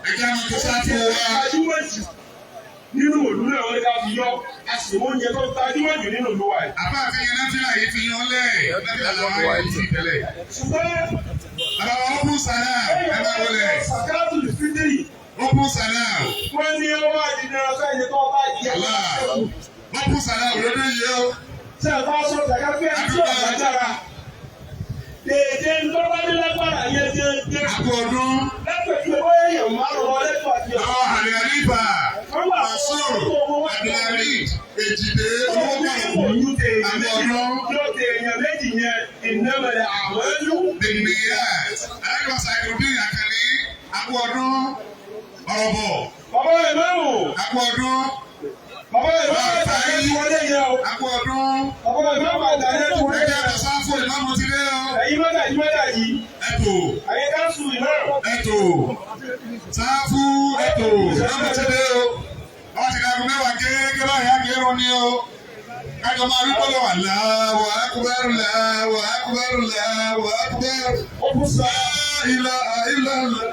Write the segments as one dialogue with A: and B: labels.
A: Ẹjẹ́ àwọn tó sáfù wa.
B: Gbajúmọ̀ jù nínú ìlú náà wọ́n ní ká fi yọ, a sì mú oúnjẹ tó gbajúmọ̀ jù nínú ìlú wa yìí.
A: Àbá àti yẹn náfìlà yìí fi yan lẹ̀. Náfìlà làwọn ayé ti tẹ̀lé.
B: Ṣùgbọ́n
A: Bàbá wa Open Salam, ẹ máa wọlé.
B: Sàkáàtù fídírì,
A: Open Salam.
B: wọ́n ní ó wá di dandan fẹ́ni tó bá jẹ.
A: Allah. Open Salam lóde yìí o.
B: Ṣé ẹ bá sọ sàká fẹ́ tí ò lágbára? Dèédé ńlọ́wọ́dé lágbára yẹn déédéé.
A: Àpò ọdún.
B: Lápẹ̀jú bóyá èèyàn márùn-ún wọlé tó àti ọ̀sán.
A: Àwọn àlè àlífà.
B: Wọ́n wà
A: Masur, Abdulhamid, Èjìdé, Olówó Àpò ọdún.
B: Yóò tẹ èèyàn méjì yẹn ìnáwó àwọn ẹlú.
A: Bìnnìyàt. Alájọ Sàìdùdín Àkànní. Àpò ọdún. Ọ̀rọ̀bọ̀.
B: Bàbá ìmáàmù,
A: Àpò ọdún.
B: bàbá ìmáàmù àtàlẹ́ ti wọlé yẹn o.
A: Àpò ọdún.
B: Bàbá ìmáàmù àtàlẹ́ ti wọlé
A: Ẹjẹ́
B: yẹn.
A: àtọ̀ sáfù ìmáàmù ti dé o.
B: Ẹ̀yin mọ́gàjí mọ́gàjí,
A: Ẹ̀tò.
B: ẹ̀yin káńsù ìmáàmù.
A: Ẹ̀tò. Sáfù ẹ̀tò. Ìmáàmù ti dé o. Wọ́n ti dàgbù 10 gẹ́gẹ́ báyìí àgérò ni o. Kájọ máa rí bọ́lọ̀ Allahu akbar, Allahu akbar, Allahu akbar.
B: Ó kú sá.
A: La ilaha illallah.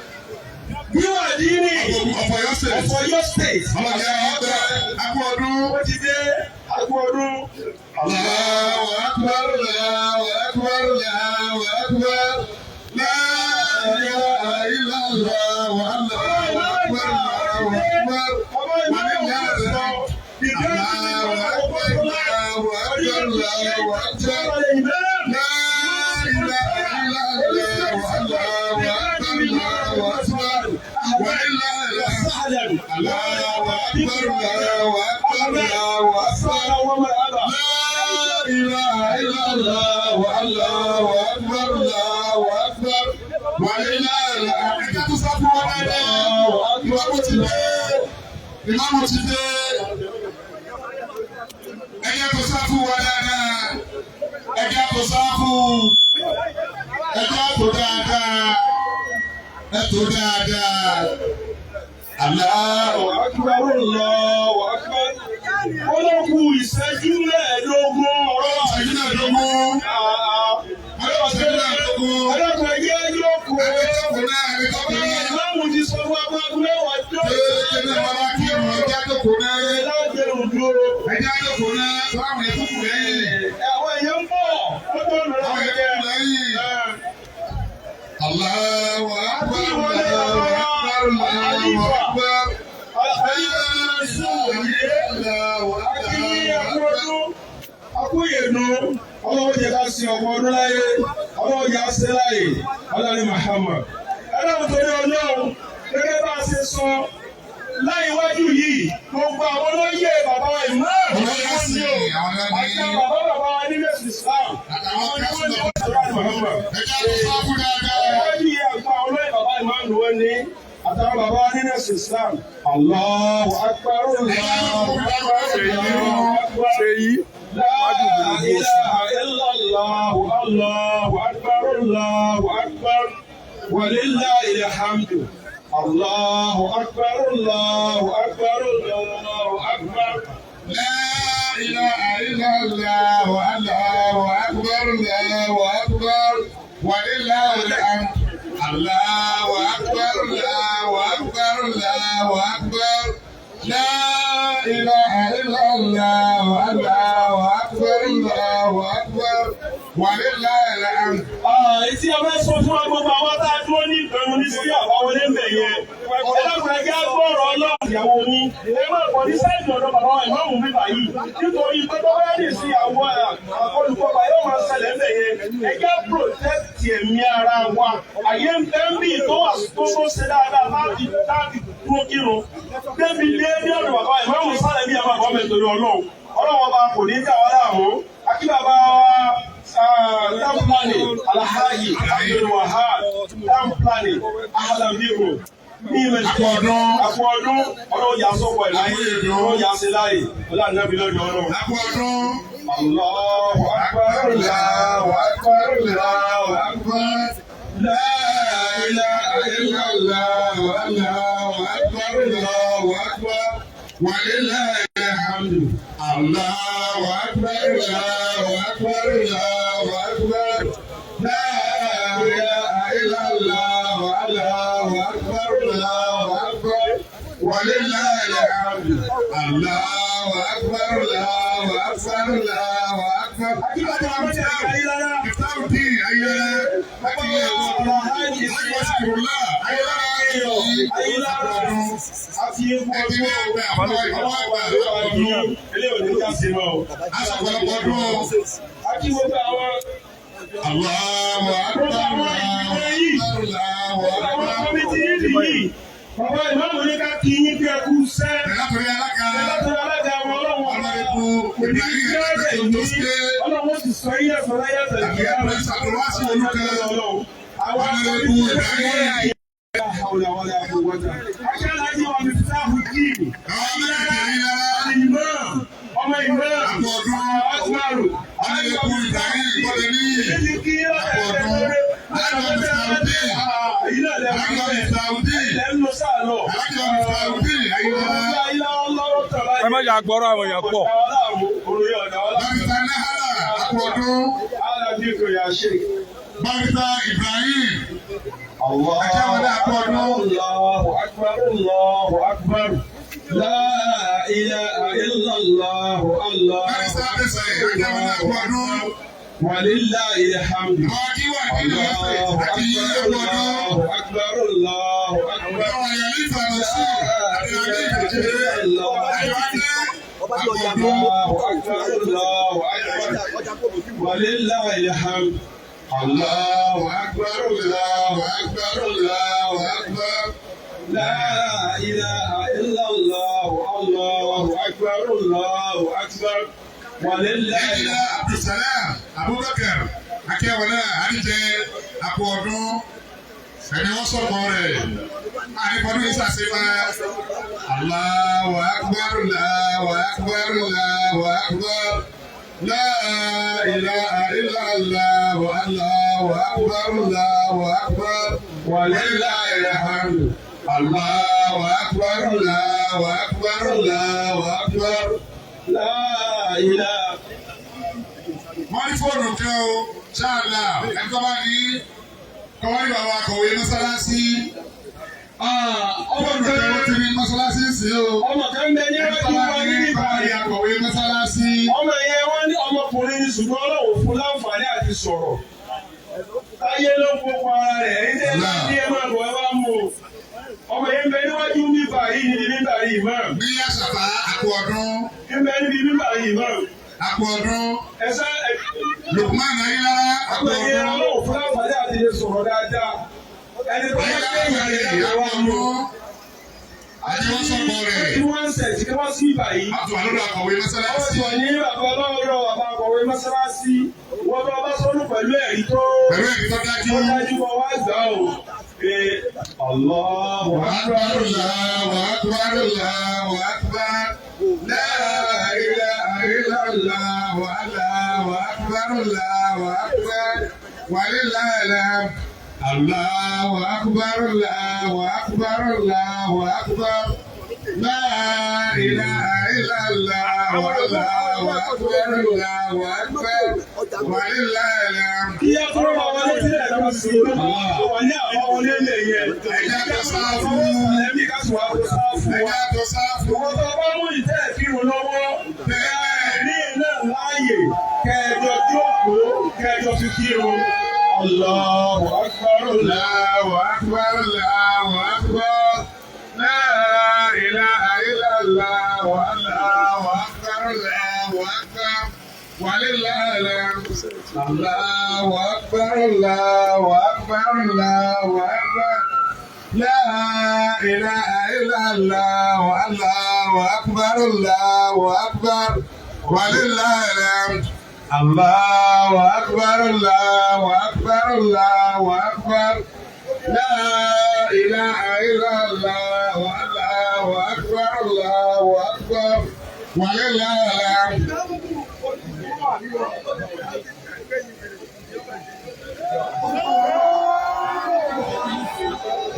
B: Wíwà díìnì
A: Ọ̀pọ̀ yóò ṣe.
B: of Ọ̀yọ́ State.
A: Ọlọ́jà ọ̀gbẹ́ akú ọdún.
B: Ó ti dé àgbo ọdún.
A: Allahu akbar, Allahu akbar, Allahu akbar. La ilaha illallah, Allahu akbar, Allahu akbar.
B: Bàbá ìmáàmù sọ.
A: Allahu akbar, Allahu akbar, Allahu akbar. La ilaha illallah, Allahu akbar, Allahu akbar. Wa lillahi Allahu akbar, Allahu akbar, Allahu akbar. La ilaha illallah, Allahu akbar, Allahu akbar. Wa lillahi ẹ̀ka tó sá fún wọn dáadáa. Ìmáàmù ti dé. Ìmáàmù ti dé. Ẹ̀jẹ̀ tó sá fún wọn dáadáa. Ẹ̀jẹ̀ tó sá fún. Ẹ̀jẹ̀ tó dáadáa. Ẹ̀tọ́ dáadáa. Allahu
B: Akbar, Allahu akbar. Ó ló kù ìṣẹ́jú 15 ọ̀rọ̀.
A: Ìṣẹ́jú 15. Ìṣẹ́jú 15.
B: Ọlọ́kùnrin ẹgbẹ́ yóò kó.
A: Ẹni tó kù náà, ẹni tó kù náà.
B: Ìmáàmù ti sọ fún agbágun 10 tó.
A: Ṣé náà wọ́n bá kí ọ̀rọ̀ ẹjẹ́ àjòkó náà?
B: Lágbèrò dúró.
A: Ẹjẹ́ àjòkó náà, tó àwọn èèyàn tó kù lẹ́yìn.
B: Àwọn èèyàn ń bọ̀. Ó tó lọ
A: Àwọn èèyàn tó kù lẹ́yìn. Allahu akbar, Allahu akbar, Allahu akbar. Allahu akbar.
B: Akúyèdùn, ọlọ́wọ́ jẹ́ ká sin ọ̀pọ̀ ọdún láyé, ọlọ́wọ́ jẹ́ ká ṣe láyé, ọlọ́ni Muhammad. Ẹlọ́run torí Ọlọ́run, gẹ́gẹ́ bá a ṣe sọ láì wájú yìí, gbogbo àwọn olóyè bàbá ìmáàmù
A: Olóyè sí àwọn
B: àti
A: lẹ́ni.
B: bàbá bàbá wa nílẹ̀ Islam.
A: Àtàwọn
B: Àwọn ni wọ́n ní
A: kásìlọ̀.
B: ọlọ́ni Muhammad.
A: Ẹjẹ́ àjò sáfù dáadáa.
B: Ìwájú yìí àgbà olóyè bàbá ìmáàmù ni wọ́n ní àtàwọn bàbá wa nílẹ̀ Islam. Allahu akbar, Allahu akbar, Allahu akbar.
C: Ṣèyí.
B: La ilaha illallah, Allahu akbar, Allahu akbar, walillahil hamdu. Allahu akbar, Allahu akbar, Allahu akbar.
A: La ilaha illallah, Allahu akbar, Allahu akbar, walillahil hamd. Allahu akbar, Allahu akbar, Allahu akbar. La ilaha illallah, Allahu akbar, Allahu akbar, walillahil hamd.
B: Èyí tí a fẹ́ sọ fún wa, gbogbo àwọn tá a dúró ní ìpinnu ní sí àbáwọlé ń bẹ̀ yẹn. Ẹ dákun, ẹ jẹ́ gbọ́rọ̀ Ọlọ́run ìyàwó yín. Ẹ má pọ̀ ní side ọ̀dọ̀ bàbá wa ìmáàmù mi báyìí. Nítorí pé tó bá yẹ sí àwọn olùkọ́ yóò máa ṣẹlẹ̀ ń bẹ̀ yẹn. Ẹ jẹ́ protect ẹ̀mí ara wa. Àyè ń bẹ́ ń bì tó wà tó tó ṣe dáadáa láti dúró kírun. Débi lé ní ọ̀dọ̀ bàbá ìmáàmù sálẹ̀ bí àwọn àbọ̀ mi torí Ọlọ́run. Ọlọ́run ọba kò ní dà wá láàmú. Akí bàbá wa town planning, Alhaji Abdul Wahab, town planning, ahlan bikum ní ilẹ̀.
A: Àpò ọdún.
B: Àpò ọdún, ọlọ́run yà sọ́kọ̀ ẹ̀ láyé, ọlọ́run yà sí láyé, ọlọ́run náà fi lọ́dọ̀ Ọlọ́run.
A: Àpò ọdún.
B: Allahu akbar,
A: Allahu akbar, Allahu akbar. La ilaha illallah, Allahu akbar, Allahu akbar. Walillahil hamdu. Allahu akbar, Allahu akbar, Allahu akbar. La ilaha illallah, Allahu akbar, Allahu akbar, walillahil hamd. Allahu akbar, Allahu akbar, Allahu akbar. Ìtàwùdí ayẹyẹ láti yẹ ọdún. Láti ayélujára ọdún. Ẹtì ní àgbà àwọn àgbà ọdún. Aṣọ̀pọ̀lọpọ̀ ọdún o. Allahu akbar, Allahu akbar.
B: Bàbá ìmáàmù ní ká kí yín bí ẹkú sẹ́.
A: Látòrí alága.
B: Látòrí alága wọn ọlọ́run ọba.
A: Ọlọ́run
B: Kò ní
A: Ibrahim
B: kí ẹ rẹ̀
A: tó
B: yín.
A: ṣe.
B: Ọlọ́run sì sọ yín ẹ̀sọ́ láyé àtẹ̀lẹ́.
A: Àti ẹ̀pẹ́ ṣàtúnwáṣí olúkẹ́.
B: Àwọn
A: Ọlọ́run Ibrahim.
B: Akẹ́lájí wa mi sáfù kíìmù.
A: Àwọn méjèèjì yìí lára.
B: Ìmáà ọmọ ìmáà.
A: Àpò ọdún.
B: Akbaru.
A: Ọlọ́run Ibrahim kọ́lé ní.
B: Èyí kí
A: Àpò ọdún. Alájọ Mr. Alájọ Mr. Audi.
B: Lẹ́nu sáà lọ.
A: Alájọ Mr. Audi. Ayélujára.
C: Ẹ má yà gbọ́rọ̀ àwọn èèyàn pọ̀.
A: Barista Nahara. Àpò ọdún. Barista Ibrahim. Ajáwọlé àpò ọdún.
B: Allahu akbar, Allahu akbar. La ilaha illallah, Allah.
A: Barista Adesai. Ajáwọlé àpò ọdún.
B: Walillahil hamd.
A: Àwọn akíwà nínú ẹ̀sẹ̀
B: Allahu
A: àti yíyí
B: akbar,
A: àpò ọdún.
B: Allahu akbar, Allahu akbar.
A: Àwọn àyàlí ìfàlọ́sí àti àyàlí ìfàlọ́sí. Àyọ̀dé àpò ọdún.
B: Allahu akbar, Allahu akbar. Walillahil hamd.
A: Allahu akbar, Allahu akbar, Allahu akbar.
B: La ilaha illallah, Allahu akbar, Allahu akbar. Walillahil
A: Ẹ̀yà Abdulsalam Abubakar Akẹ́wọlé Àríjẹ àpò ọdún. Ẹni wọ́n sọ̀kọ̀ rẹ̀. Àríkọ́dún ìsàsíwá. Allahu akbar, Allahu akbar, Allahu akbar. La ilaha illallah, Allahu akbar, Allahu akbar. Walillahil hamd. Allahu akbar, Allahu akbar, Allahu akbar.
B: La ilaha.
A: Wọ́n ní fóònù kan o, ṣáàlà, ẹni tó bá ní kọ́wá ní bàbá akọ̀wé mọ́sálásí.
B: Ọmọ
A: Fóònù kan
B: kan
A: ó ti ní mọ́sálásí sí o.
B: ọmọ kan bẹ ní
A: Ẹni tó
B: ẹgbẹ́
A: bá
B: wa
A: ní
B: ní
A: kọ́wá ní
B: Ìbàdàn.
A: akọ̀wé mọ́sálásí.
B: Ọmọ yẹn wọ́n ní ọmọkùnrin ní ṣùgbọ́n Ọlọ́run fún láǹfààní àti sọ̀rọ̀. Táyé ló ń kópa ara rẹ̀, ẹ̀yin tẹ́ ẹ bá ní ẹ máa bọ̀ ẹ wá mú o. Ọmọ yẹn ń bẹ níwájú bíbà yìí níbi bíbà yìí mọ́.
A: Ní àṣàfà àpò ọdún,
B: Ń bẹ níbi bíbà yìí mọ́.
A: àpò ọdún,
B: Ẹ sá ẹ
A: Lukman Ayélujára àpò
B: ọmọ yẹn
A: ọdún.
B: Ọlọ́run fún láǹfààní àti lè sọ̀rọ̀ dáadáa. Ẹni tó bá
A: Ayélujára
B: gbé ìyá rẹ̀
A: àpò
B: wá mú o.
A: ọdún. Àti wọ́n sọ̀kọ̀ rẹ̀.
B: Tí wọ́n ń sẹ̀ tí wọ́n sí ibà yìí.
A: Àti wà lọ́dọ̀ akọ̀wé
B: Wọ́n
A: mọ́sálásí.
B: sọ ní bàbá ọlọ́rọ̀ bàbá akọ̀wé mọ́sálásí. Wọ́n bá bá sọ́nù pẹ̀lú ẹ̀rí tó
A: Pẹ̀lú ẹ̀rí tó dájú.
B: tó dájú bọ́ wá gbà ó. Pé Allahu
A: Akbar, Allahu akbar, Allahu akbar. La ilaha illallah, Allahu akbar, Allahu akbar. Walillahil hamd. Allahu akbar, Allahu akbar, Allahu akbar. La ilaha illallah, Allahu akbar, Allahu akbar. Walillahil hamd.
B: Kí á tó rọ̀ wá létí lẹ́ẹ̀kan sí i. Wọ́n ní àwọn wọlé lè yẹ.
A: Ẹja tó sáfù.
B: Ẹ̀mí ká sùn wá kó sáfù wa.
A: Ẹja tó sáfù.
B: Ìwọ́n tó bá mú ìtẹ́ ìkírun lọ́wọ́.
A: Bẹ́ẹ̀.
B: Ní náà láàyè kẹjọ jókòó kẹjọ fi kírun. Allahu akbar.
A: Allahu akbar, Allahu akbar. La ilaha illallah, Allahu akbar, Allahu akbar. Walillahil hamd. Allahu akbar, Allahu akbar, Allahu akbar. La ilaha illallah, Allahu akbar, Allahu akbar. Walillahil hamd. Allahu akbar, Allahu akbar, Allahu akbar. La ilaha illallah, Allahu akbar, Allahu akbar. Walillahil hamd.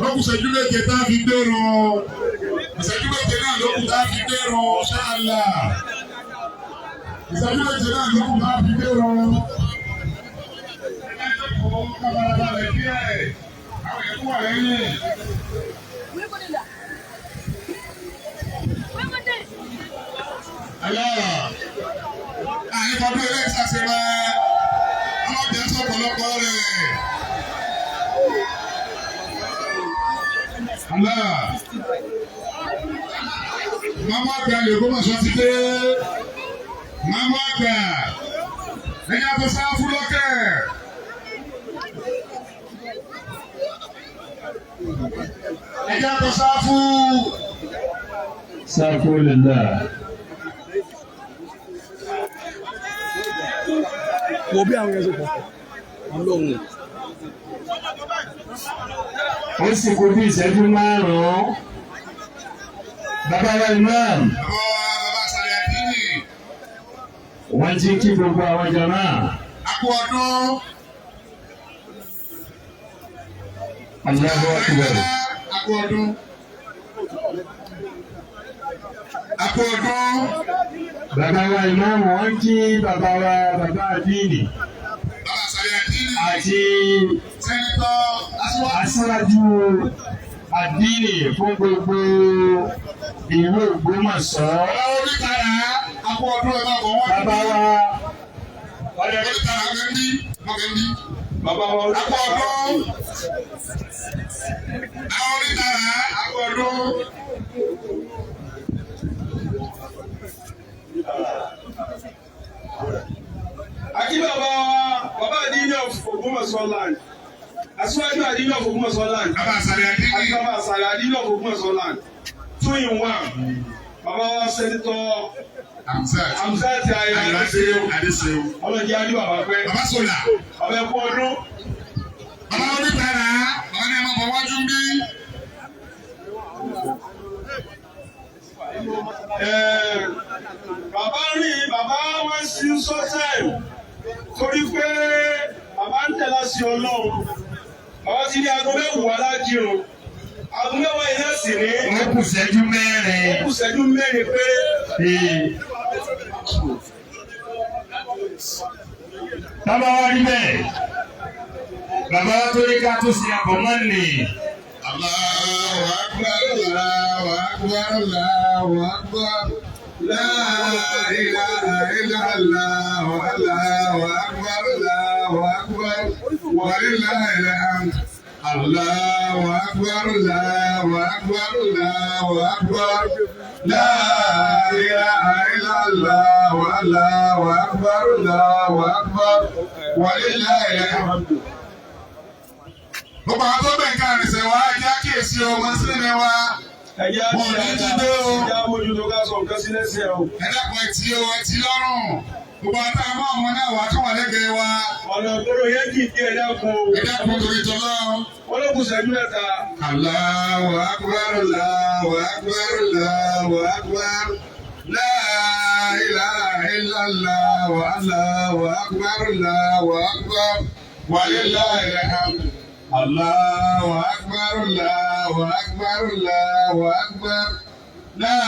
A: Lókùn ìṣẹ́jú méje tá a fi gbèrò. Ìṣẹ́jú méje náà lókùn tá a fi gbèrò ṣáàlà. Ìṣẹ́jú méje náà lókùn tá a fi gbèrò. Ẹ jẹ́ kó kábàárà balẹ̀ díẹ̀. Àwọn èèyàn Ẹkú wà lẹ́yìn. Àlọ́ àyíkọ́dún eré ìsàsẹ̀mọ́ ọlọ́bìá sọ̀pọ̀lọpọ̀ rẹ̀. Àlọ́ màmá àgbà lè kó mọ̀ṣọ́ ti dé. Màmá àgbà ẹ̀yà tó sá fún lọ́kẹ̀. Ẹ̀yà tó sá fún.
B: Sáfù lillah.
C: Wo bí àwọn yẹn ṣe pọ̀. Ọlọ́run.
B: Ó sì kú bí ìṣẹ́jú márùn-ún. Bàbá wa Imam,
A: Bàbá wa bàbá Sàlẹ̀ Àdínì,
B: wọ́n ti kí gbogbo àwọn jàmá.
A: a kú ọdún.
B: Allahu Akbar.
A: A kú ọdún. A kú ọdún.
B: Bàbá wa Imam, wọ́n kí bàbá wa bàbá Àdínì
A: Bàbá Sàlẹ̀ Àdínì,
B: àti
A: Sẹ́nitọ́ Aṣíwájú.
B: aṣáájú Àdínì fún gbogbo ìlú Ògbómọ̀ṣọ́.
A: Bàbá Onítara, a kú ọdún ẹ̀ máa bọ̀ wọ́n.
B: Bàbá wa
A: Onítara ń bí, wọ́n ń bí.
C: Bàbá wa
A: A kú ọdún. Àwọn onítara, a kú ọdún.
C: Akí bàbá wa bàbá Àdínì of Ògbómọ̀ṣọ́ land. Aṣíwájú Àdínì of Ògbómọ̀ṣọ́ land.
A: Bàbá Sàlẹ̀
C: Àti
A: Àdínì,
C: bàbá Sàlẹ̀ Àdínì of Ògbómọ̀ṣọ́ land. Two in one. Bàbá wa Sẹ́nitọ́
A: Hamzat,
C: Hamzat Ayọ̀
A: Ayọ̀adé Adéṣeun.
C: Ọlọ́jẹ́ Adé bàbá pẹ́.
A: Bàbá Sọlá.
C: Bàbá ẹ̀kú ọdún.
A: Bàbá onítara, bàbá ní ẹ máa bọ̀ wájú ń bí.
C: Bàbá rìn bàbá wọn sí sọ́tẹ̀m torí pé bàbá ń tẹ̀lé sí Ọlọ́run. Bàbá ti ní aago mẹ́wàá lájírun. Aago mẹ́wàá yìí náà sì ní
B: ó kù ìṣẹ́jú mẹ́rin.
C: ó kù ìṣẹ́jú mẹ́rin péré.
B: Bàbá wa rí bẹ́ẹ̀. Bàbá wa tó ní ká tó ṣe àbọ̀mọ́ nì.
A: Allahu akbar, Allahu akbar, Allahu akbar. La ilaha illallah, Allahu akbar, Allahu akbar. Walillahil hamd. Allahu akbar, Allahu akbar, Allahu akbar. La ilaha illallah, Allahu akbar, Allahu akbar. Walillahil hamd. Gbogbo àwọn tó bẹ̀ ń káàrin sẹ̀ wá ẹjẹ́ àkíyèsí o, wọ́n sì ní wa.
C: Ẹ̀yà
A: Wọ́n ní jíde o.
C: Ẹ̀yà mójútó ká sọ nǹkan sílẹ̀ sí ẹ o.
A: Ẹ dákun ẹtì o, ẹtì lọ́rùn. Gbogbo àwọn táwọn máa wọn náà wà tó wà lẹ́gbẹ̀ẹ́ wa.
C: Ọ̀nà ìgboro yẹn kì í kí ẹ dákun o.
A: Ẹ dákun torí tọ́lọ́.
C: Wọ́n ló kù ìṣẹ́jú mẹ́ta.
A: Allahu akbar, Allahu akbar, Allahu akbar. La ilaha illallah, Allahu akbar, Allahu akbar. Walillahil hamd. Allahu akbar, Allahu akbar, Allahu akbar. La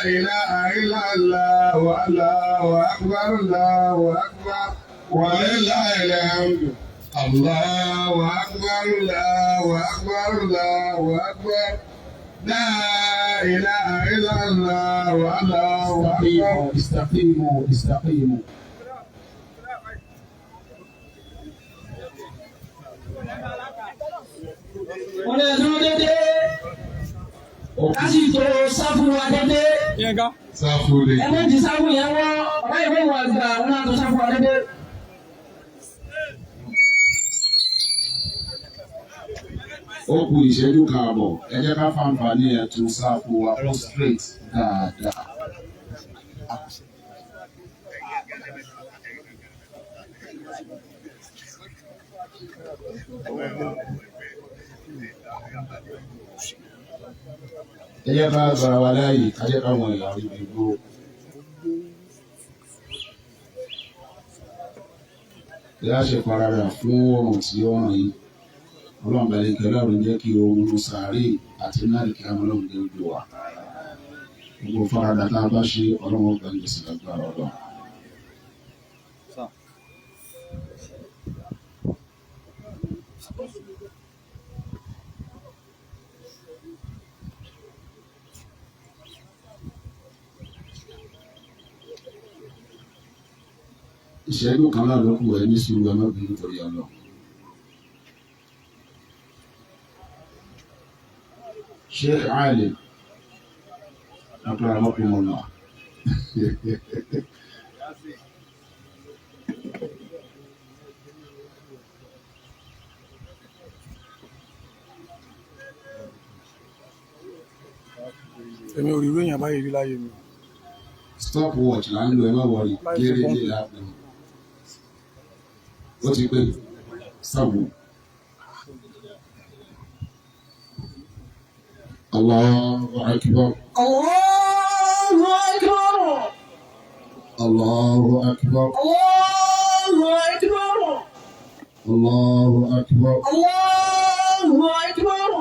A: ilaha illallah, Allahu akbar, Allahu akbar. Walillahil hamd. Allahu akbar, Allahu akbar, Allahu akbar. La ilaha illallah, Allahu akbar.
D: استقيموا استقيموا.
E: Wọ́n lè dúró dédé lásìkò sáfù wa dédé.
C: Yínká.
A: Sáfù lè.
E: Ẹ má jí sáfù yẹn wọ́ ọ̀rá ìwé ìwà àgbà wọn náà tó sáfù wa dédé.
D: Ó kù ìṣẹ́jú kan àbọ̀, ẹ jẹ́ ká fàǹfààní ẹ̀ tún sáfù wa kó straight dáadáa. Ẹ jẹ́ ká gbára wa láàyè ká jẹ́ káwọn èèyàn rí ibi gbó. Ẹ á ṣe parara fún oòrùn tí ó ràn yìí. Ọlọ́run bá lè kẹ́lá ọ̀run jẹ́ kí oorun sàárè àti náà kí á ọlọ́run dé ojú wa. Gbogbo faradà tá a bá ṣe ọlọ́run ọgbà ń gbèsè lágbára ọlọ́run. Ìṣẹ́jú kan náà ló kù, ẹ ní sùúrù, ẹ má bínú torí Ọlọ́run. Sheikh Alim, akramakumullah.
F: Èmi ò rí irú èèyàn báyìí rí láyé mi.
D: Stop watch là ń lo, ẹ má worry, gérégé là ń lò. Ó ti pé sáwù. Allahu akbar.
E: Allahu akbar.
D: Allahu akbar.
E: Allahu akbar.
D: Allahu akbar.
E: Allahu akbar.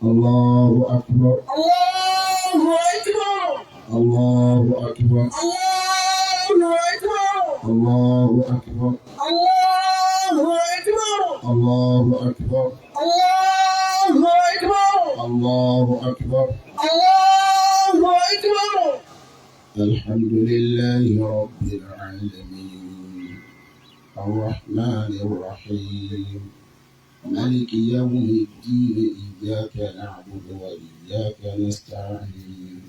D: Allahu akbar.
E: Allahu akbar.
D: Allahu akbar.
E: Allahu akbar.
D: Allahu akbar.
E: Allahu akbar.
D: Allahu akbar.
E: Allahu akbar.
D: Allahu akbar.
E: Allahu akbar.
D: الحمد لله رب العالمين، الرحمن الرحيم، مالك يوم الدين، إياك نعبد وإياك نستعين،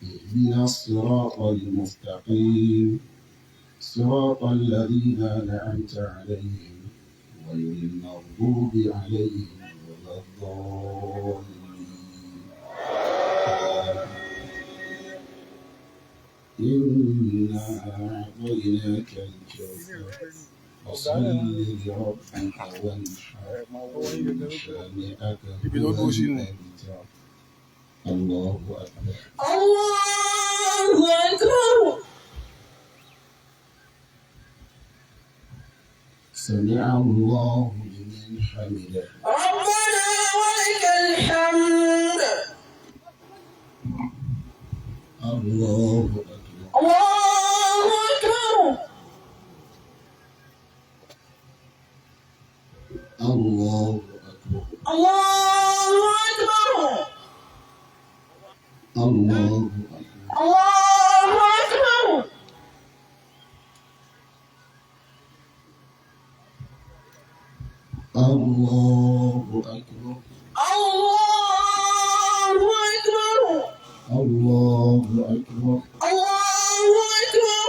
D: اهدنا الصراط المستقيم، صراط الذين أنعمت عليهم، غير المغضوب عليهم ولا الضالين. إنا أعطيناك الكوثر، فصل لربك وانحر، إن شانئك
F: Ibi tó
D: هو
F: dúró sínú.
D: الأبتر. الله أكبر.
E: Allahu akbar.
D: سمع الله لمن حمده.
E: ربنا ولك الحمد.
D: الله أكبر.
E: الله أكبر.
D: الله أكبر.
E: الله أكبر.
D: الله أكبر.
E: الله أكبر.
D: الله أكبر.
E: الله أكبر.
D: الله أكبر.
E: الله أكبر.
D: الله أكبر.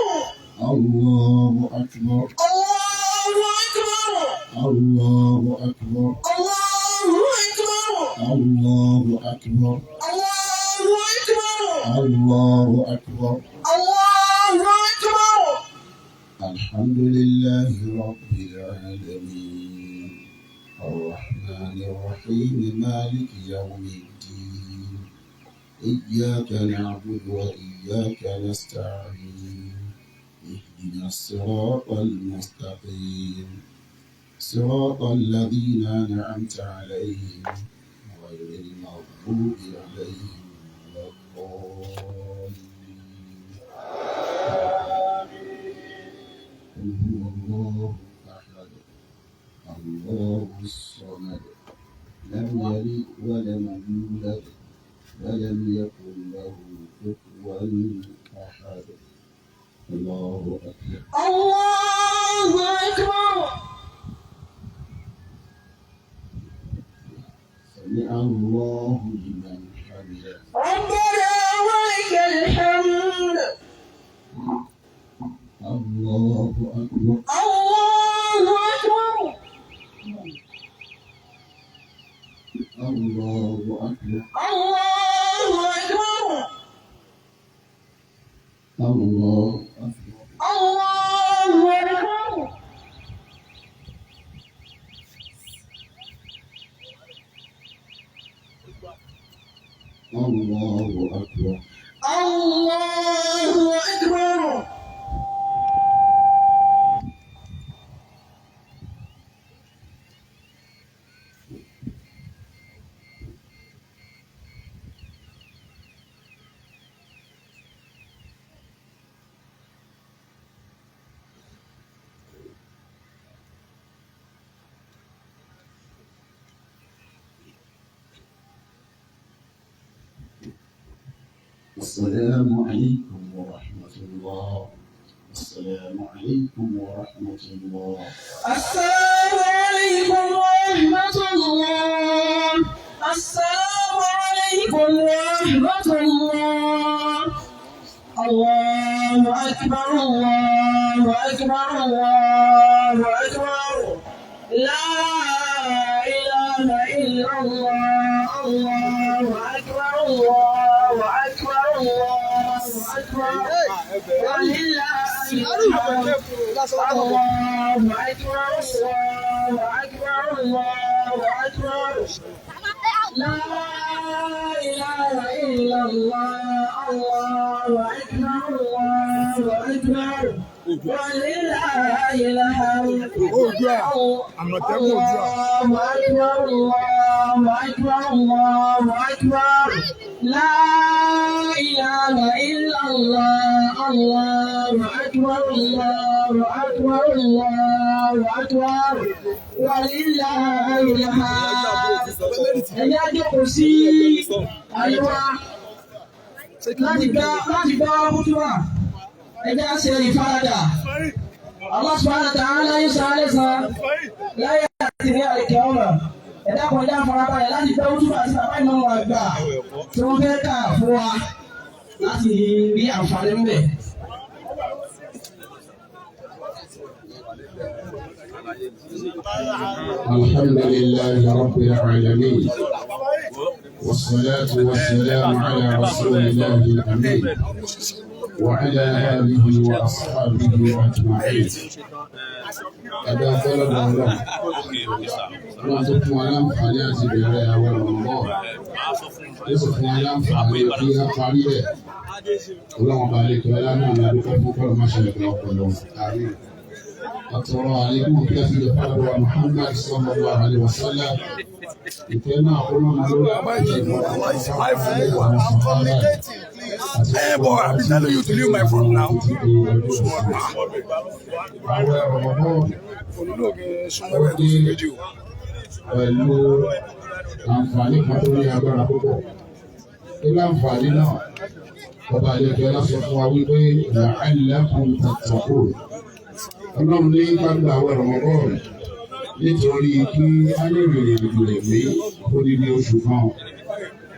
E: الله أكبر.
D: الله أكبر.
E: الله أكبر.
D: الله أكبر.
E: الله أكبر.
D: الله أكبر.
E: الله أكبر.
D: الحمد لله رب العالمين، الرحمن الرحيم، مالك يوم الدين، إياك نعبد وإياك نستعين، اهدنا الصراط المستقيم، صراط الذين أنعمت عليهم، غير المغضوب عليهم ولا الضالين. قل هو الله أحد، الله الصمد، لم يلد ولم يولد ولم يكن له كفوا أحد. الله أكبر.
E: الله أكبر.
D: سمع الله لمن حمده.
E: ربنا ولك الحمد.
D: الله أكبر.
E: الله أكبر.
D: الله أكبر.
E: الله أكبر.
D: الله أكبر.
E: الله أكبر.
D: الله أكبر.
E: الله أكبر.
D: السلام عليكم ورحمة الله. السلام عليكم ورحمة الله.
E: السلام عليكم ورحمة الله. السلام عليكم ورحمة الله. الله أكبر، الله أكبر، الله أكبر. لا إله إلا الله. الله أكبر، الله أكبر، الله أكبر. ولله الحمد. الله أكبر، الله أكبر، الله أكبر. لا إله إلا الله. الله أكبر، الله أكبر. ولله الحمد.
F: Oòduà, Àmọ̀tẹ́kùn Oòduà.
E: الله أكبر، الله أكبر، الله أكبر. لا إله إلا الله. الله أكبر، الله أكبر، الله أكبر. ولله الحمد. Ẹ̀yà jókòó sí àríwá láti gbọ́ kútúbà. Ẹ̀já ṣe ìfaradà. Allah subhanahu wa ta'ala yóò san alẹ́ san láyé àti ní àlèkè ọ̀nà. Ẹ̀dá kan ẹ̀dá farabalẹ̀ láti gbọ́ kútúbà sí bàbá ìmọ̀ àgbà tí wọ́n fẹ́ kà fún wa láti rí àǹfààní ń bẹ̀.
D: الحمد لله رب العالمين، والصلاة والسلام على رسول الله الأمين وعلى آله وأصحابه أجمعين. Ẹ̀dá fẹ́lọ́dọ̀ Ọlọ́run, wọ́n tó fún wa láǹfààní àti ìbẹ̀rẹ̀ àwọn ọ̀rọ̀, ó sì fún wa láǹfààní kí á parí ẹ̀. Ọlọ́run bá lè tọ́lá náà ládùúgbò fún kọ́lọ́ má ṣe ẹ̀dá ọpọlọ. Àtọ̀rọ̀ àlékún kí a fi lè fàdúrà Muhammad sallallahu alaihi wasallam. Ìfẹ́ náà kó lọ́nà lórí
F: I'm communicating, please. Hey, boy, I'm telling you to leave my phone now.
D: Àwọn ọ̀rọ̀
F: Olùlóògì súnmọ́ bẹ́ẹ̀ tó sì méjì o.
D: pẹ̀lú àǹfààní kan tó ní agbára púpọ̀. Nínú àǹfààní náà, ọba àlejò ọlá sọ fún wa wípé la'allakum tattaqun. Ọlọ́run ní gbàgbà àwọn Ramadan nítorí kí á lè rìnrìn àjò ẹ̀mí odidi oṣù kan.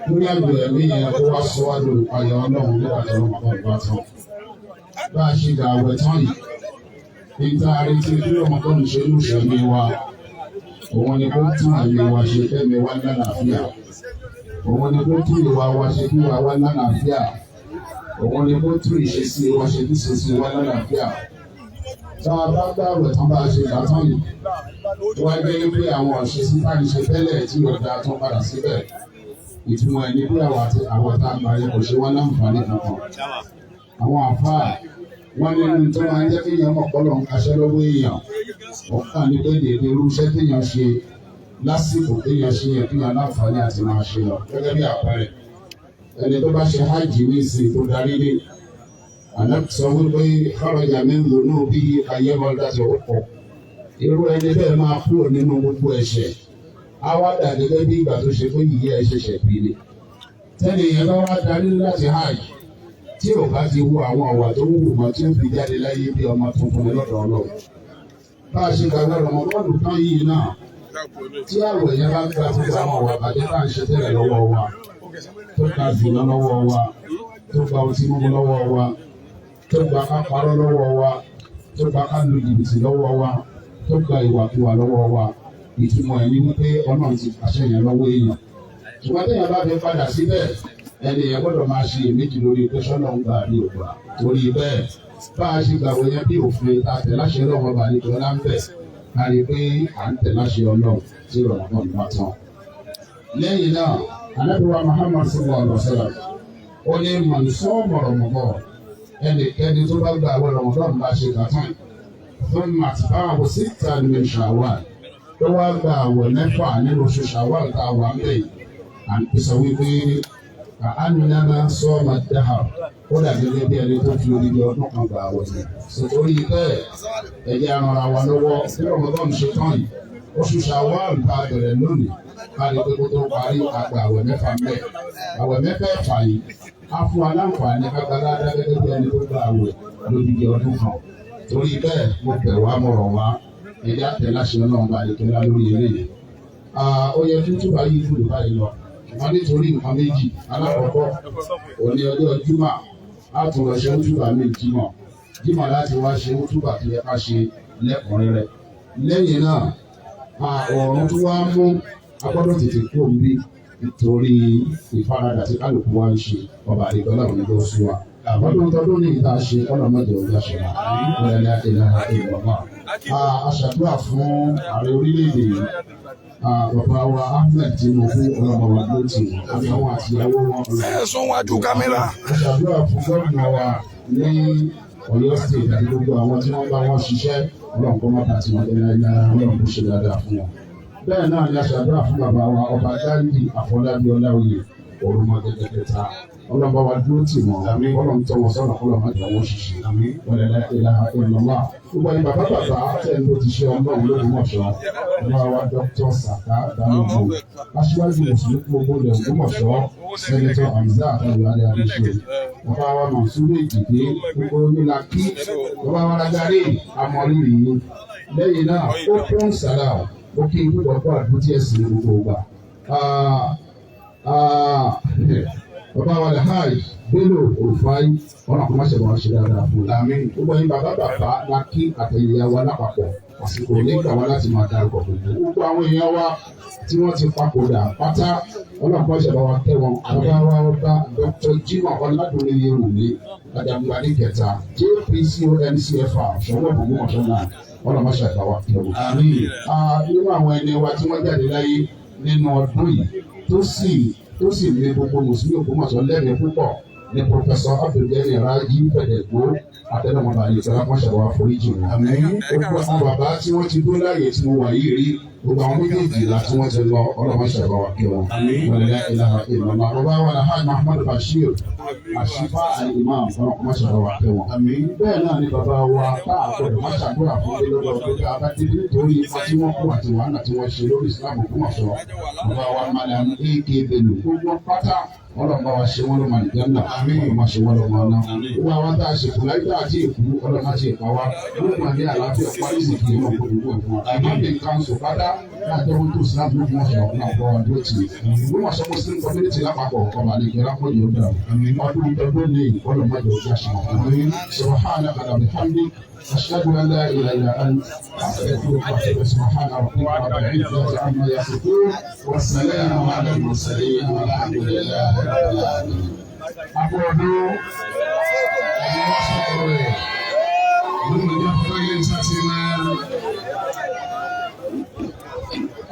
D: Lórí àjò ẹ̀mí yẹn kó wá sọ wá lólùpayọ̀ Ọlọ́run nígbà tí Ramadan bá tán. Bá a ṣe gbà àwẹ̀ tán yìí, níta retí bí Ramadan ṣe ń ṣẹ̀mí wa, òun ni kó tún àyè wa ṣe kẹ́mi wá lálàáfíà, òun ni kó tún ìwà wa ṣe kí wa wá lálàáfíà, òun ni kó tún ìṣesí wa ṣe kí ìṣesí wa lálàáfíà. Tá a bá gbààwẹ̀ tán bá a ṣe gbà tán yìí, tó wá jẹ́ pé àwọn ìṣesí tá à ń ṣe tẹ́lẹ̀ tí ò dáa tán padà síbẹ̀, ìtumọ̀ ẹ̀ ni pé àwọn àti àwọn tá a gbà yẹn kò ṣe wá láǹfààní kankan. Àwọn àfáà wọ́n nínú tó máa ń jẹ́ kéèyàn mọ̀ pọ́lọ̀ ń kaṣẹ́ lọ́wọ́ èèyàn, ọ̀kan ní pé dèédé irú iṣẹ́ téèyàn ṣe lásìkò téèyàn ṣe yẹn kéèyàn láǹfààní àti máa ṣe lọ. Gẹ́gẹ́ bí àpẹẹrẹ, ẹni tó bá ṣe hajj ní ìsìn tó darí dé, àná sọ wípé kharaja min dhunubihi kayyawmi ọ̀pọ̀. Irú ẹni bẹ́ẹ̀ máa kúrò nínú gbogbo ẹ̀ṣẹ̀. Á wá dà gẹ́gẹ́ bí ìgbà tó ṣe pé yìí ẹ̀ ṣẹ̀ṣẹ̀ bí ni. Tẹ́lẹ̀ yẹn bá wá darí láti hajj, tí ò bá ti wo àwọn ọ̀wà tó wù mọ́ tí ó fi jáde láyé bí ọmọ tuntun ní lọ́dọ̀ Ọlọ́run. Bá a ṣe gbàgbé Ramadan tán yìí náà, tí àwẹ̀ yẹn bá gba gbogbo àwọn ọ̀wà bàjẹ́ bá ń ṣe tẹ́lẹ̀ lọ́wọ́ wa, tó gba zìnà lọ́wọ́ wa, tó gba ọtí mímu lọ́wọ́ wa, tó gba ká parọ́ lọ́wọ́ wa, tó gba ká lu jìbìtì lọ́wọ́ wa, tó gba ìwàkiwà lọ́wọ́ wa, ìtumọ̀ ẹ̀ ní wípé Ọlọ́run ti pàṣẹ yẹn lọ́wọ́ èèyàn. Ṣùgbọ́n téèyàn bá fi padà síbẹ̀, ẹni yẹn gbọ́dọ̀ máa ṣe èméjì lórí pé sọ́nà ń gbà ní ògbà. Torí bẹ́ẹ̀, bá a ṣe gbàgbọ́ yẹn bí òfin ta tẹ̀ láṣẹ Ọlọ́run ọba àlejò ọlá ń bẹ̀, ká rí i pé à ń tẹ̀ láṣẹ Ọlọ́run tí Ramadan bá tán. Lẹ́yìn náà, Ànábì wa Muhammad sallallahu alaihi wasallam, ó ní man sama Ramadan, ẹnikẹ́ni tó bá gbà àwẹ̀ Ramadan bá ṣe gbà tán, thumma atba'ahu sittan min Shawwal, tó wá gba àwẹ̀ 6 nínú oṣù Shawwal tá a wà ń bẹ̀ yìí, à ń pèsè wípé àánúnáná sọ́ọ̀mà dáhà, ó dàbí gẹ́gẹ́ bí ẹni tó fi odidi ọdún kan gbà àwẹ̀ ni. Sòtórí bẹ́ẹ̀, ẹ̀jẹ̀ arànra wa lọ́wọ́ bí Ramadan ṣe tán yìí, oṣù Shawwal tá a bẹ̀rẹ̀ lónìí, Káàdì pé kó tó parí àgbà àwẹ̀ 6 ń bẹ̀. Àwẹ̀ 6 yìí á fún wa láǹfààní kágbálá gẹ́gẹ́ bí ẹni tó gba àwẹ̀ lódìdí ọdún kan. Torí bẹ́ẹ̀ mo bẹ̀ wá mo rọ̀ wá ẹ̀jẹ̀ àtẹ̀láṣẹ Ọlọ́run bá àdékẹ́lá lórí eléyìí. Ó yẹ kí túbà yìí kúrò báyìí lọ. Ṣùgbọ́n nítorí nǹkan méjì, alákọ̀ọ́kọ́ òní ọjọ́ Júmà á tún lọ ṣe útúbà míì Jímọ̀. Jímọ̀ láti wá ṣe útúbà tó yẹ ká ṣe lẹ́kùnrẹ́rẹ́. Lẹ́yìn náà, ọ̀run tó wá mú a gbọ́dọ̀ tètè kúrò níbí nítorí ìfaradà tí kálukú wa ń ṣe ọba àdìgbọ́lá òní ló sú wa. Ọdún tọdún ní ìta ṣe ọlọ́mọdé ọjà ṣọlá wọlé ìlànà ìlọ́mọ. A ṣàdúrà fún ààrẹ orílẹ̀-èdè yìí, bàbá wa Ahmed Tinubu ọlọ́mọba ló ti wọ́n àtàwọn àtìyàwó wọn.
F: Ẹ sún wájú kámẹ́rà.
D: A ṣàdúrà fún gómìnà wa ní Ọ̀yọ́ State àti gbogbo àwọn tí wọ́n bá wọn ṣiṣẹ́ Ọlọ́run kó má bàa tí wọ́n dé láéláé Ọlọ́run kó ṣe dáadáa fún wọn. Bẹ́ẹ̀ náà ni a ṣàdúrà fún bàbá wa ọba Ghandi Àfọlábí Ọláoyè Òrùmọ̀gẹ̀dẹ̀ kẹta. Ọlọ́run bá wa dúró tì wọ́n, Ọlọ́run tọ́ wọn sọ́nà kọ́lọ́ má jẹ́ wọ́n ṣiṣẹ́. Wala la ilaha illallah. Gbogbo ẹni bàbá bàbá tẹ̀ ń lò ti ṣe Ọlọ́run l'Ógbómọ̀ṣọ́. Bàbá wa Dr. Saka Balógun. Aṣíwájú Mùsùlùmí gbogbo ilẹ̀ Ògbómọ̀ṣọ́. Sẹ́nitọ́ Hamzat Adéwálé Adéṣe. Bàbá wa Mọ̀nsúrù Èjìdé gbogbo onílà kí. Bàbá wa Lagare Amọ̀rírì yìí. Lẹ́yìn náà, ó kún sàrà ó kí ikú pọ̀pọ̀ àdúrótì ẹ̀sìn gbogbo ìgbà. Bàbá wa Alhaji Bello Rufai ọ̀nà kò má ṣe wọn ṣe dáadáa fún un. Gbogbo ẹ̀yin bàbá bàbá la kí àtẹ̀yẹ wa lápapọ̀ àsìkò nígbà wa láti máa dárúkọ gbogbo. Gbogbo àwọn èèyàn wa tí wọ́n ti papòdà pátá ọ̀nà kò má ṣe bá wa kẹ́ wọn. Bàbá wa ọba Dr. Jimoh Ọládùnní Yewumi Àjàngbàdì kẹta JPCONCFR Ṣọwọ́ Ògbómọ̀ṣọ́ náà ọ̀nà má ṣe bá wa kẹ́ wọn. Nínú àwọn ẹni wa tí wọ́n jáde láyé nínú ọdún yìí tó sì ní gbogbo mùsùlùmí Ògbómọ̀ṣọ́ lẹ́rìí púpọ̀ ní Pọfẹsọ Abdulgani Raji Fẹ̀dẹ̀gbó àtẹnumọ́ba àyèsọ́lá kọ́ṣẹ́ wa foríjì wọn. Gbogbo àwọn bàbá tí wọ́n ti dúró láàyè tí mo wà yìí rí gbogbo àwọn méjèèjì la tí wọ́n ti lọ ọlọ́mọṣẹ́ bá wa kí wọn. Wala ilaha illallah. Bàbá wa Alhaji Muhammad Bashir Àṣìfà Al-Imam ọlọ́mọṣẹ́ bá wa kí wọn. Bẹ́ẹ̀ náà ni bàbá wa tá a gbọ́dọ̀ má ṣàdúrà fún ilé lọ́dọọdún tá a bá ti nítorí ipa tí wọ́n kó àti wàhálà tí wọ́n ṣe lórí Islam Ògbómọ̀ṣọ́. Bàbá wa Malam A.K. Bello gbogbo pátá Ọlọ́run bá wa ṣe wọ́n lọ́mọ àlùjánnà, Ọlọ́run máa ṣe wọ́n lọ́mọ ọ̀nà. Gbogbo àwọn tá a ṣe kù láyé tá a ti kú, Ọlọ́run máa ṣe ìpa wa. Gbogbo àní àlàáfíà parí sì kì í mọ̀ gbogbo ẹ̀fọn wa. Àmì kanṣu pátá láti ọdún tó Islam ló mọ̀ ṣọ́ náà bọ́ wa dúró tì í. Ògbómọ̀ṣọ́ Muslim community lápapọ̀ ọba àlejò lápọ̀jù ó dà. Ọdún ọdún ní Ọlọ́run má jẹ́ ojú àṣà wọn. Subhanaka wa bihamdik. أشهد أن لا إله إلا أنت أستغفرك وأتوب. سبحان ربك رب العزة عما يصفون والسلام على المرسلين والحمد لله رب العالمين.
A: Akọ̀dọ̀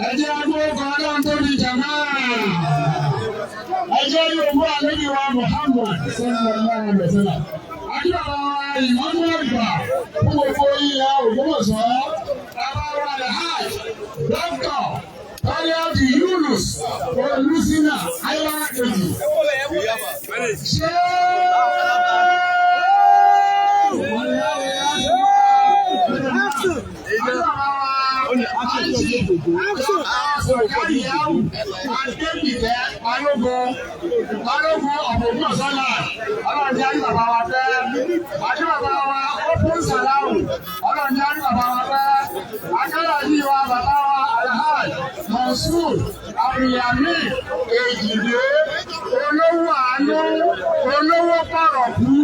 C: Ẹ jẹ́ agbóhùn Ọlọ́run tó ní jàmá. Ẹ jẹ́ Yorùbá àlejò wa Muhammad sallallahu alaihi wasallam. Àdúrà ìmọ̀mú àgbà fún gbogbo ilẹ̀ Ògbómọ̀ṣọ́. Bàbá wa Alhaji Dr. Tọ́lẹ́ọ̀dì Yunus Olúsínà Ayọ́lá Kejì. Ṣé Adébìtẹ́ Balógun Balógun ọ̀bọ̀gbọ̀sọ́là ọlọ́run jẹ́ àrí bàbá wa fẹ́. Àti bàbá wa Open Salam ọlọ́run jẹ́ àrí bàbá wa fẹ́. Akálàjì wa bàbá wa Alhaj Monsur Abdulhamid Èjìdé olówó àánú olówó pọ̀rọ̀kú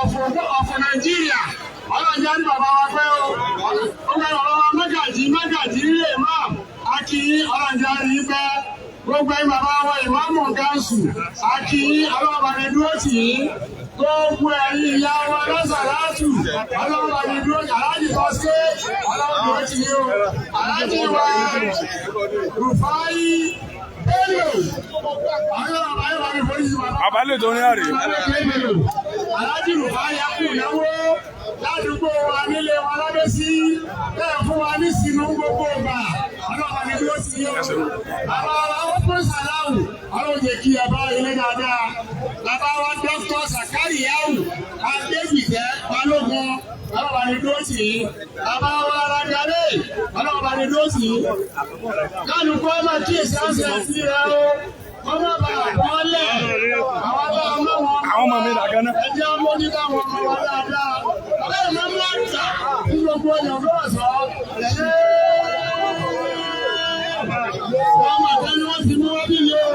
C: ọ̀fọ̀ Nàìjíríà ọlọ́run jẹ́ àrí bàbá wa fẹ́ o. Ó gbé bàbá wa Mágàjí Mágàjí ilé imam akíyí ọlọ́run jẹ́ àrí pẹ́. Gbogbo ẹ̀yin bàbá wa ìmáàmù gánsù akíyí ọlọ́run ní dúró tì í. Gbogbo ẹ̀yin ìyá wa lọ́sàlátù ọlọ́run ní dúró tì í. Aláàjì Tọ́sí ọlọ́run dúró tì í o. Aláàjì wa Rufai Bello ọlọ́run bá mi forí sí wa.
F: Àbálẹ̀ tó ní àrè.
C: Aláàjì Rufai akú ìnáwó ládùúgbò wa nílé wa lábẹ́sí bẹ́ẹ̀ fún wa ní sinú gbogbo ìgbà ọlọ́run ní dúró sí i o. Bàbá wa ó pín sàláwù ọlọ́run jẹ́ kí ẹ bá ilé dáadáa. Bàbá wa Dr. Sakariyau Adébìtẹ́ Balógun ọlọ́run ní dúró tì í. Bàbá wa Alágalé, ọlọ́run bá ní dúró tì í. Kálukú ọmọ kíyèsí àṣẹ sí rẹ o. Ọmọ bàbá bọ́lẹ̀. Àwọn bá ọmọ wọn.
F: Àwọn ọmọ mi dàgán náà.
C: Ẹ jẹ́ ọmọ oníkà wọn ọmọ wa dáadáa. Bàbá ìmọ̀ ńlá ta ní gbogbo ọ̀nà fọ́ọ̀sọ̀. Ọmọ kan ni wọ́n ti mú wá bí ni o.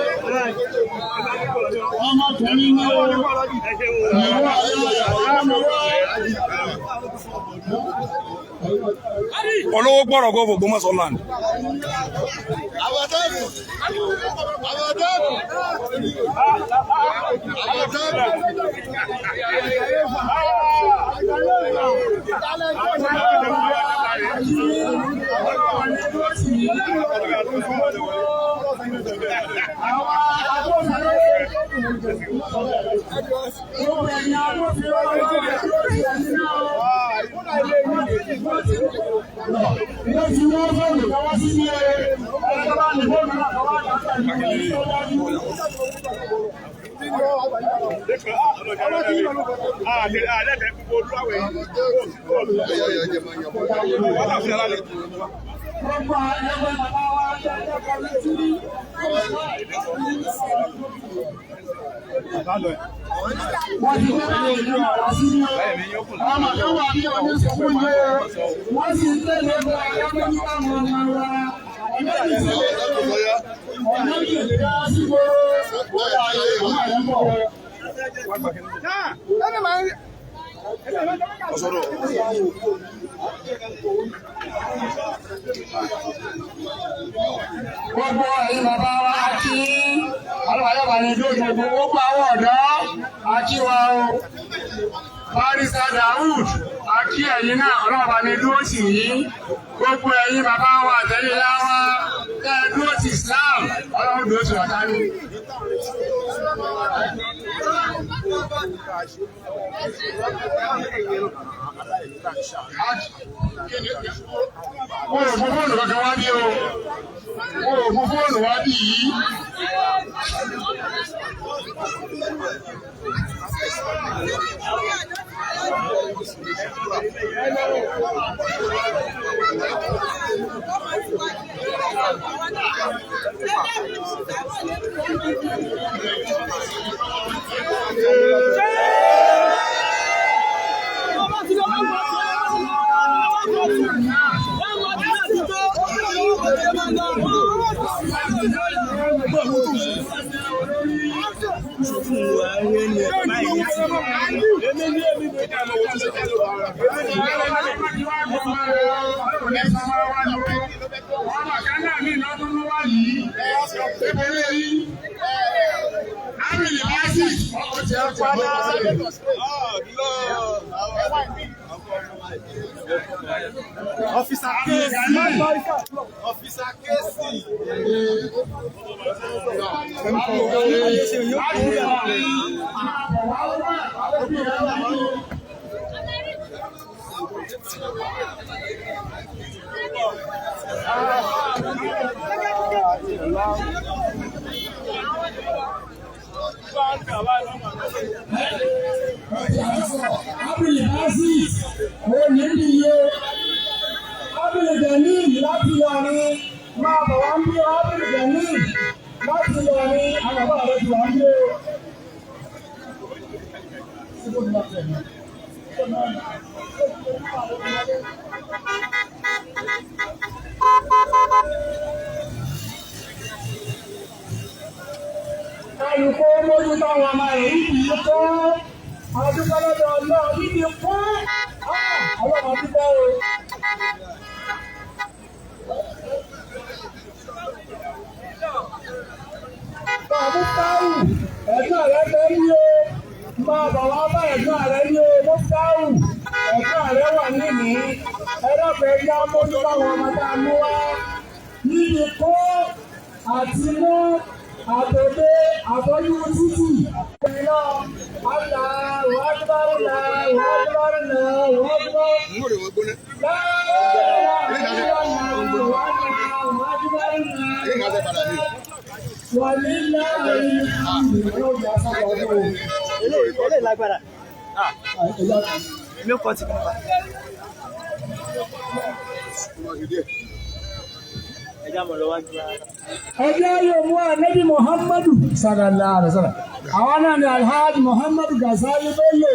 C: Ọmọkùnrin ni o. Ìwọ ọmọ wa.
F: Olówó gbọ́rọ̀ gọ́ fún Ògbómọ̀ṣọ́ land.
C: Wọ́n ti wọ́n fóònù kan wá sí ilé ẹ̀rọ bá ní fóònù náà kan wá kàkà ní ìlú tó dájú. Gbogbo ẹgbẹ́ bàbá wa ẹgbẹ́ kọ́mítì. Wọ́n ti gbé báyìí ìlú ọ̀rọ̀ sí ní o. Ọmọ kan wà ní oníṣòwò yìí o. Wọ́n sì ń tẹ̀lé bọ́ ẹgbẹ́ nípa àwọn ọmọ wa. Ọ̀nà ìṣẹ̀lẹ̀ ọ̀nà ìṣẹ̀lẹ̀ dá sí gbòòrò. Ó yà á yẹ ìwọ̀n àyẹ̀ ń bọ̀. Gbogbo ẹ̀yin bàbá wa kí ọlọ́wàyọ̀bà ní ojú gbogbo gbogbo àwọn ọ̀dọ́ akí wa o. Barrister Daoud akí ẹ̀yin náà ọlọ́wàbà ní dúró tì yín. Gbogbo ẹ̀yin bàbá wa àtẹ̀yìn yá wa tẹ́ ẹ dúró ti Islam ọlọ́run dúró ti wàtá ní. Mo ò mú fóònù kankan wá bí o. Mo ò mú fóònù wá bí yìí.
B: Officer Casey. Officer Casey.
E: Abdul Aziz onídìíye Abdul Gani láti Ìlọrin máa bọ̀ wá ń bí Abdul Gani láti Ìlọrin àwọn bàbá rẹ̀ ti wá ń bí o. Kálukú mójútó àwọn ọmọ rẹ̀ níbi kọ́ adúpẹ́ lọ́dọ̀ ọlọ́run níbi kọ́ àwọn ọmọ dúpẹ́ o. Bàbá Táwù ẹ̀gbọ́n rẹ̀ fẹ́ rí o. Máa bọ̀ wá bá ẹ̀gbọ́n rẹ̀ ní o. Mo Táwù ẹ̀gbọ́n rẹ̀ wà níní. Ẹ̀rọ̀fẹ́ yá mójútó àwọn ọmọ tá a mú wá. Níbi kọ́ àti mú àtòdé àtọ́jú títì. Allahu Akbar, Allahu Akbar, Allahu Akbar. La ilaha illallah, Allahu Akbar, Wàlíláhi.
C: Ẹjẹ́ yóò mú ànábì Muhammadu sallallahu alaihi wasallam. Àwọn náà ni Alhaji Muhammadu Gazali Bello.